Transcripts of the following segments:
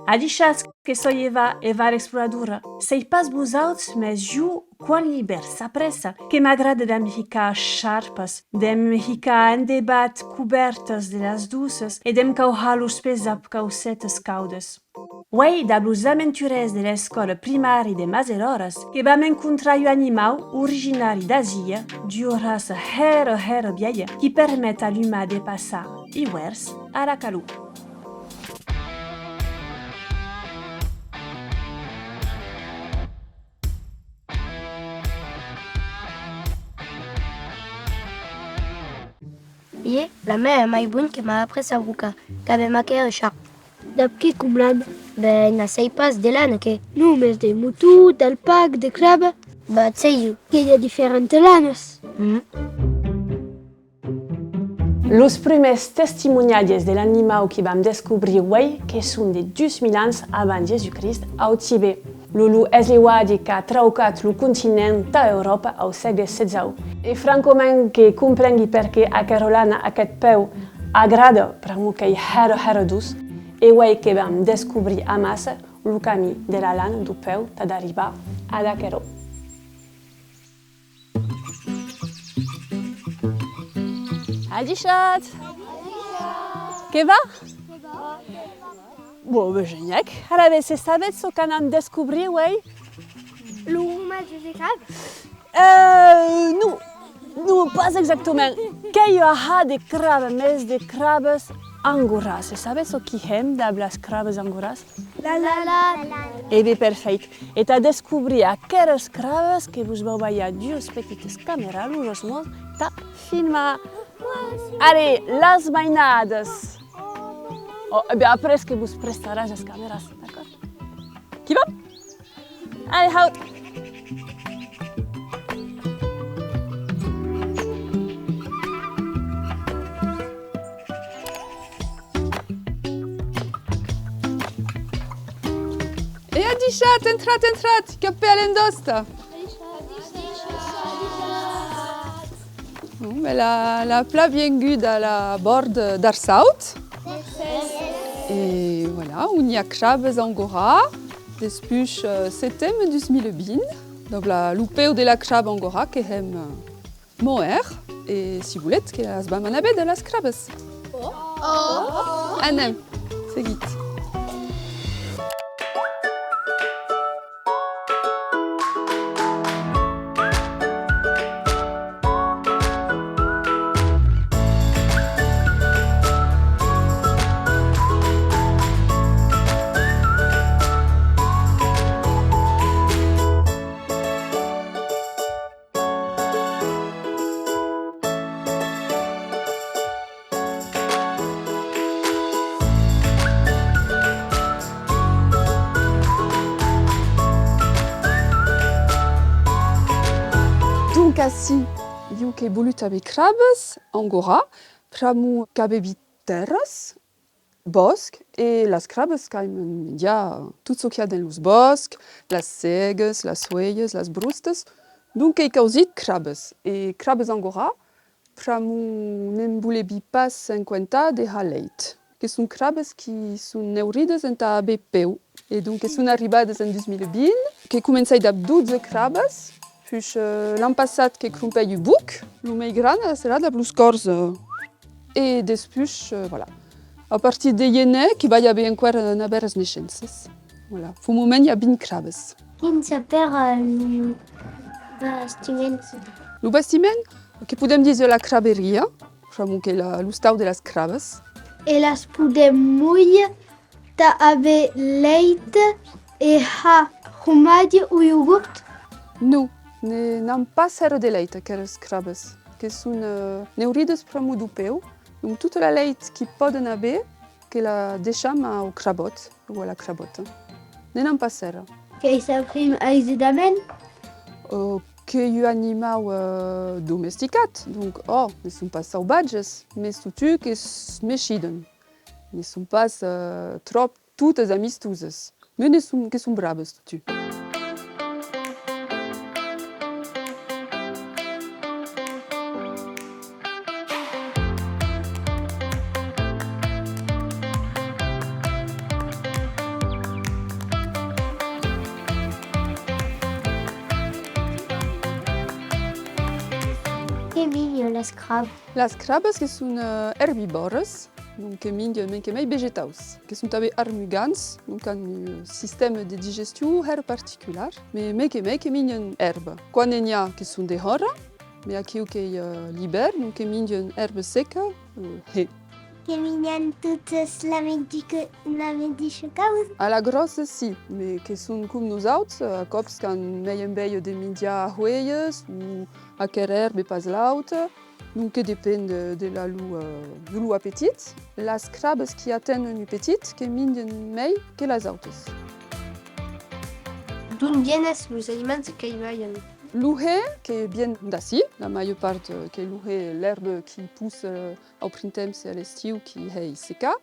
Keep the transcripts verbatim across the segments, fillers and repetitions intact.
Adishatz, que soi Eva, Eva l'exploradora. Sèi pas vosauts, mès jo, quan l'ivèrn s'aprèssa, que m'agrada de'm hicar charpas, de'm hicar en debat cobèrtas de las doças e de'm cauhar los pès dab caucetas caudas. Uei, dab los aventurèrs de l'escòla primària de Maselòras, que vam encontrar un animau originari d'Asia, d'ua raça hèra, hèra vielha, qui permet a l'uman de passar ivèrns a la calor. Ié, la mèma mair bon que m'a aprés a bocar, qu'avem aquera charpa. Dab qué com l'an? Ben, n'assèi pas, de lana, que? Non, mès de moton, d'alpaca, de craba. Bah, sei jo. Que i a diferentas lanas. Mm. Los prumèrs testimoniatges de l'animau qui vam descobrir uei que son de dus mila ans abans Jèsus Crist au Tibet. Lo lop es lheuvatge qu'a traucat lo continent tà Euròpa au sègle setzau. E francament que comprengui perqué aquera lana, aqueth pèu, agrada, pr'amor qu'ei hèra, hèra doç, e uei que vam descobrir amassa lo camin de la lana deu pèu tad arribar ad aquerò. Adishatz! Que va? Bon, ben, genial. Alavetz, e sabetz çò qu'anam descobrir uei? Lo hromatge de crab? Euh, non, non, pas exactament. Qu'ei ua hada de craba, mès de crabas angoràs. E sabetz çò qui hèm dab las crabas angoràs? La, la, la. E ben, perfèit. E tà descobrir aqueras crabas que vos vau balhar duas petitas camèras, los mos tà filmar. Allez, las mainadas! Oh, e ben, après que vos prestaràs las camèras, d'acòrd? Qui va? Allez, haut! E adishatz, entratz, entratz, qu'apèlan d'òsta! Bon, ben, la, la plan vienguda a la bòrda d'Arsaut. E voilà, on i a crabas angorà, despuish, euh, seteme dus mila vint. Donc, la, lo pèu de la craba angorà que hèm, euh, mòer, e si voletz que las vam anar véder, las crabas. Anem, seguitz. Donc ací, jo qu'è volut aver crabas, angorà, pr'amor qu'avèvi tèrras, bòsc, e las crabas qu'aiman manjar tot çò qu'i a dens los bòscs, las sègas, las huelhas, las brostas. Donc qu'èi causit crabas, e crabas angorà, pr'amor ne'n volèvi pas encuentar de har lèit. Que son crabas qui son neuridas entà aver pèu. E donc que son arribadas en dus mila vint, que comencèi dab dotze crabas, puish, euh, l'an passat que crompèi un boc, lo mei gran, serà dab los còrs, euh, E despuish, euh, voilà. A partir de gener, que vai aver enqüèra navèras naishenças. Voilà. Peu moment, i a vint crabas. Quin s'apèra, euh, lo bastiment? Lo bastiment, que podèm díser la craberia, pr'amor qu'ei la, l'ostau de las crabas. E las podèm molhar tà aver lèit e har hromatge o iogurt? Non, ne, n'an pas hèra de lèit, aqueras crabas, que son, euh, neuridas pr'amor deu pèu. Donc, tota la lèit qui pòden aver, que la deisham au crabòt o a la crabòta. Ne n'an pas hèra. Que'us aprim aisidament? Euh, qu'ei un animau, euh, domesticat, donc, ò, ne son pas sauvatges, mès totun que's meishiden. Ne son pas, euh, tròp totas amistosas, mès ne son, que son bravas, totun. Las crabas. Las crabas que son, eh, erbivòras, donc que minjan mei que mei vegetaus, que son tanben armugants, donc an un sistèma de digestion hèra particular, mès mei que mei que minjan èrba. Quan n'i a que son dehòra, mès aquiu qu'ei, eh, l'ivèrn, donc que minjan èrba seca, eh, hè. Que minjan totes la medica-, la medisha causa? A la gròssa, si, mès que son com nosauts, a còps qu'an mei enveja de minjar huelhas o aquera èrba e pas l'auta, donc que depend de, de la, lo, eh, de lo apetit. Las crabas qui atendon un petit que minjan mei que las autas. D'on vienes los aliments que i balhan? Lo hè que vien d'ací, la màger part, eh, que lo hè, l'èrba qui possa, eh, au printemps e a l'estiu qui hè seca.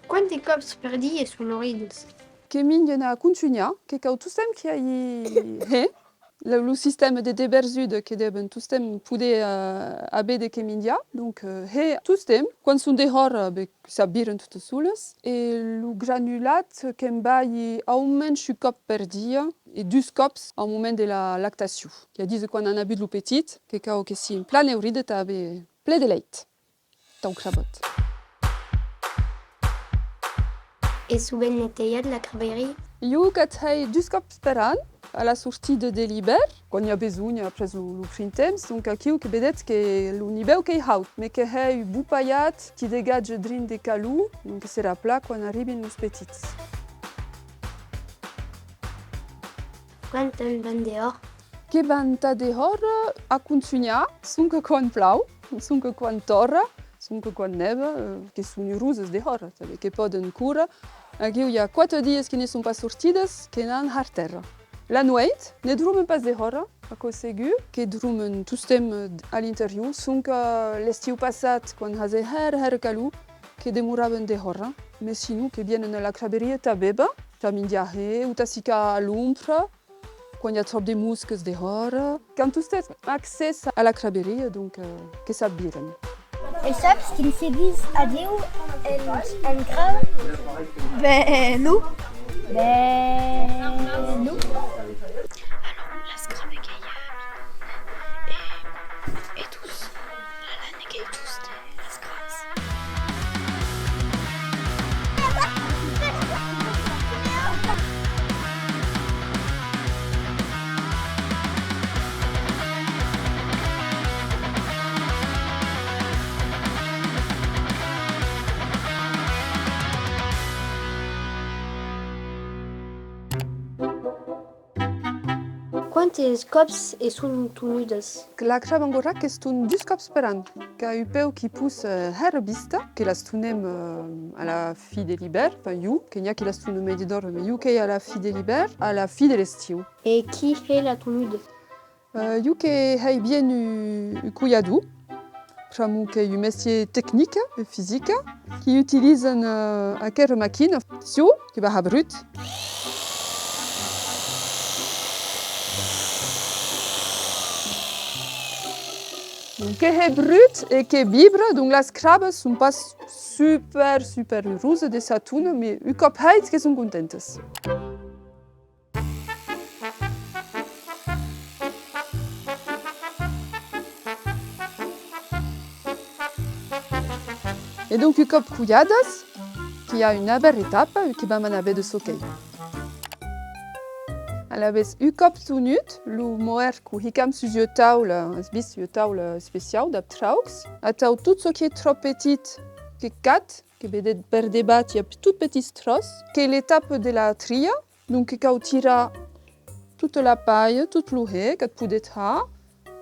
Quantes còps per dia son noridas? Que minjan a contunhar, que cau tostemps qu'i agi hè. Lo, lo sistèma de deverzuda que deven tostemps poder, eh, aver de qué minjar. Donc, eh, hè tostemps. Quan son dehòra, ben, s'aviran totas solas. E lo granulat que'n balhi au mensh un còp per dia e dus còps au moment de la lactacion. Qu'i a díser quan an avut lo petit, que cau que sian plan neuridas tà aver plen de lèit. Tau crabòt. Es sovent netejat la craberia? Jo qu'at hèi dus còps per an, a la sortida de l'ivèrn, quan i a besonh après lo, lo printemps, donc aquiu que vedetz que lo nivèu qu'ei haut, mès que hè un bon palhat qui degatja drin de calor, donc que serà plan quan arribin los petits. Quan te'n van dehòra? Que van tà dehòra a contunhar, sonque quan plau, sonque quan torra, sonque quan nèva, eh, que son uroses dehòra, tanben, que pòden córrer. Aquiu i a quate dias que ne son pas sortidas, que n'an har tèrra. La nueit, ne dromen pas dehòra, aquò segur, que dromen tostemps, eh, a l'interior, sonque l'estiu passat, quan hasè hèra, hèra calor, que demoravan dehòra, mès sinon que vienen a la craberia tà béver, tà minjar hè o tà s'hicar a l'ombra, quan i a tròp de moscas dehòra. Qu'an tostemps accès a la craberia, donc, eh, que s'aviran. E sabes quin se ditz adiu en, en craba? Ben, non. Ben, non. Alòrs, las crabas qu'ei, eh, e, e dus. La lana qu'ei dus de las crabas. Quantes còps e son tonudas? La craba angora qu'es ton dus còps per an. Qu'a un peu qui possa, eh, hèra viste, que las tonem, eh, a la fin de l'ivèrn, enfin, jo, que n'i a qui las tonan mei de d'ora, mès jo qu'ei a la fin de l'ivèrn, a la fin de l'estiu. E qui hè la tonuda? Eh, jo que hèi bien un, un colhador, pr'amor qu'ei un mestier tecnic e fisic, qui utilizan, eh, aquera maquina, atencion, que va har brut. Donc, que hè brut e que vibra, donc las crabas son pas super, super uroses de sa tona, mès un còp hèit que son contentas. E donc, un còp colhadas, qu'i a una avèra etapa, que vam anar véder çò qu'ei. Alavetz, un còp tonut, lo moèr qu'o hicam sus ua taula, as vist, ua taula especiau dab traucs, atau tot çò qui ei tròp petit que cad, que vedetz per debat, i a tot petits tròç, qu'ei l'etapa de la tria, donc que cau tirar tota la palha, tot lo hè qu'at podetz har,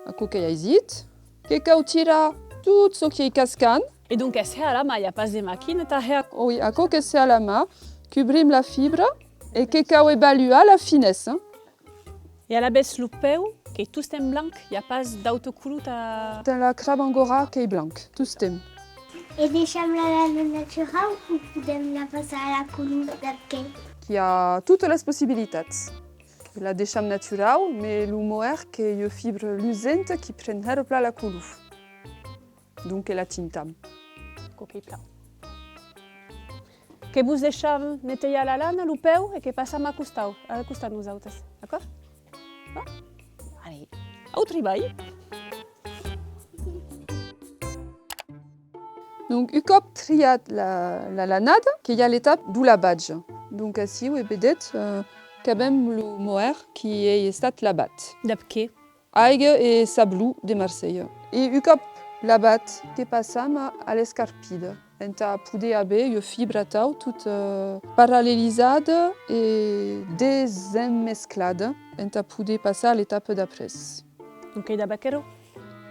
aquò qu'ei aisit, que cau tirar tot çò qui ei cascant. E donc es hè a la man, i a pas de maquina tà hè aquò? Oui, aquò qu'es hè a la man, cubrim la fibra e que cau evaluar la finessa. E alavetz lo peu, qu'ei tostemps blanc, i a pas d'auta color tà... Tà la craba angora qu'ei blanc, tostemps. E deisham la lana naturau o podem la passar a la color dab qué? Qu'i a totas las possibilitats. La deisham naturau, mès lo moèr qu'ei ua fibra lusenta qui pren hèra plan la color. Donc que la tintam. Aquò qu'ei plan. Que vos deisham netejar la lana, lo peu, e que passam a costat, a costat nosautes, d'acòrd? Bon? Allez, au tribalh! Donc, un còp triat la, la lanada, que i a l'etapa deu lavatge. Donc, aciu, e vedetz, eh, qu'avem lo moèr qui ei estat lavat. Dab qué? Aiga e sablon de Marselha. E un còp lavat, que passam a, a l'escarpida, entà poder aver ua fibra atau tot, eh, parallelizada e desenmesclada, entà poder passar a l'etapa d'après. Donc, qu'ei dab aquerò?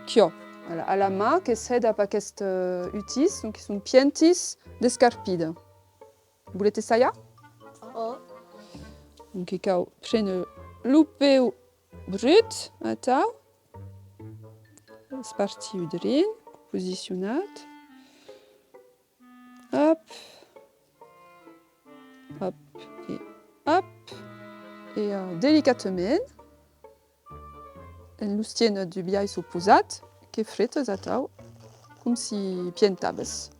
Quiò, a la, a la man, que se hè dab aqueste, eh, utís, donc, que son pientis d'escarpida. Voletz essajar? Ò. Donc, que cau préner lo peu brut, atau. Espartiu drin, posicionat. Hop. Hop e hop. E, eh, delicatament, en los tiéner deu biais oposat, que fretas atau, com si pientavas.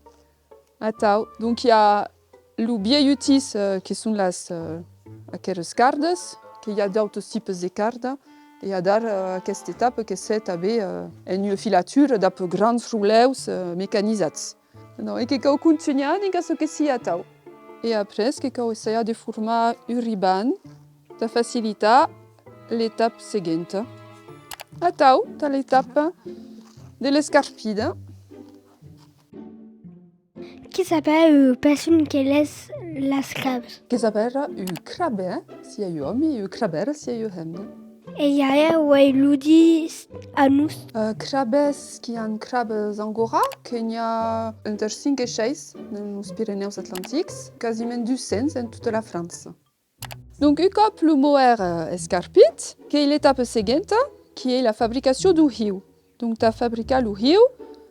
Atau, donc, i a lo vielh utís, eh, que son las, eh, aqueras cardas, que i a d'autes tipes de carda, e adara, eh, aquesta etapa que se hè tanben, eh, en ua filatura dab grans rolèus, eh, mecanizats. Non, e que cau contunhar dinc a çò que sia atau. E après, que cau essajar de formar un riban tà facilitar l'etapa seguenta. Atau, tà l'etapa de l'escarpida. Qué s'apèra ua persona que lètz las crabas? Que s'apèra un crabèr, eh? Sia un òmi, e ua crabèra, sia ua hemna. E i a uei ludis a nos? Eh, crabèrs qui an crabas angora, que n'i a enter cinc e sheis dens los Pirenèus Atlantics, quasiment dus cents en tota la França. Donc, un còp lo moèr, eh, escarpit, qu'ei l'etapa seguenta, qui ei la fabricacion deu hiu. Donc, tà fabricar lo hiu,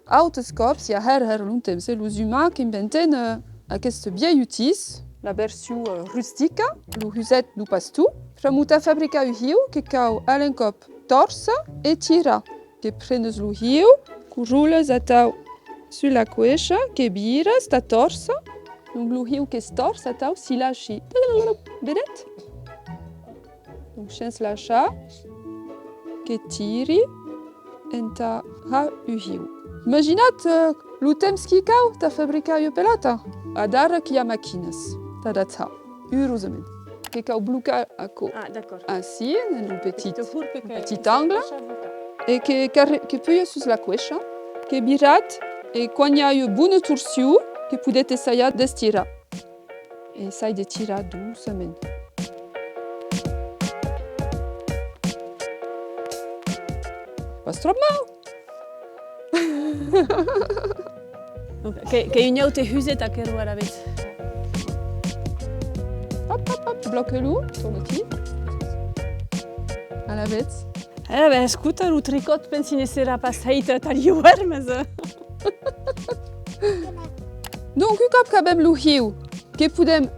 autes còps, i a hèra, hèra longtemps, eh, los umans qu'inventèn, eh, aqueste vielh utís, la version, eh, rustica, lo huset deu pastor. Pr'amor tà fabricar un hiu, que cau a l'encòp tòrcer e tirar. Que prenes lo hiu, qu'o roles atau sus la coeisha, que viras tà tòrcer. Donc, lo hiu qu'es tòrç atau, si lashi. Vedetz? Donc, shens lashar, que tiri entà har un hiu. Imaginatz, eh, lo temps qui cau tà fabricar ua pelòta. Adara qu'i a maquinas tà dachar, urosament. Que cau blocar aquò. Ah, d'accord. Ací, en lo petit, petit angle. E que carre-, que puja sus la coeisha, que viratz, e quan i a ua bona torsion, que podetz essajar d'estirar. E essai de tirar doçament. Pas tròp mau! Donc, que, qu'ei un aute huset aquerò alavetz. Hop, hop, hop, blòca-lo, torna-ti. Alavetz. Eh ben, escota, lo tricòt, pensi, ne serà pas hèit tà l'iuèrn, mes, eh. Donc, un còp qu'avem lo hiu, que podem,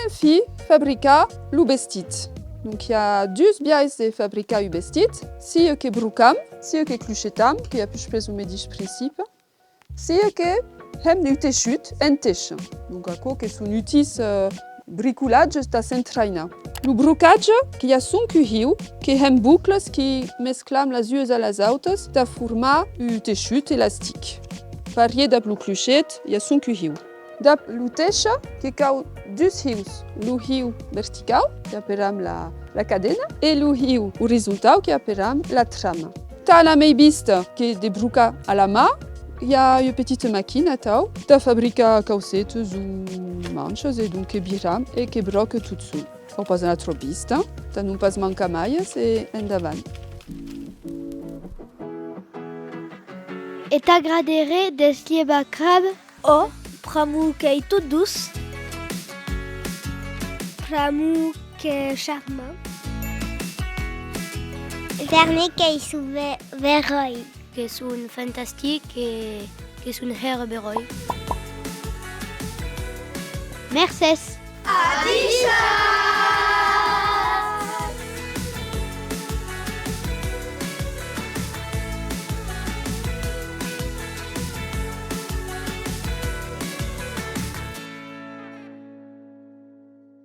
enfin, fabricar lo vestit. Donc, i a dus biais de fabricar un vestit, sia que brocam, sia que clochetam, qu'ei a puish près lo medish principi, sia que hèm un teishut en teisha. Donc, aquò que son utís, eh, bricolatges tà s'entrainar. Lo brocatge, que i a sonque un hiu, que hèm boclas qui mesclam las uas a las autas tà formar un teishut elastic. Parier dab lo clochet, i a sonque un hiu. Dab lo teisha, que cau dus hius, lo hiu verticau, que aperam la, la cadena, e lo hiu orizontau, que aperam la trama. Tà la mei vista que de brocar a la man, i a ua petita maquina atau, tà fabricar caucetas o manchas, e donc que viram e que bròca tot sol. Cau pas anar tròp viste, tà non pas mancar malhas, e endavant. E t'agradaré d'eslhevar crabas? Ò, pr'amor qu'ei tot doç. Pr'amor qu'ei charmant. Vermei qu'ei son be-, beròi. Que son fantastics e que son hèra beròi. Mercés!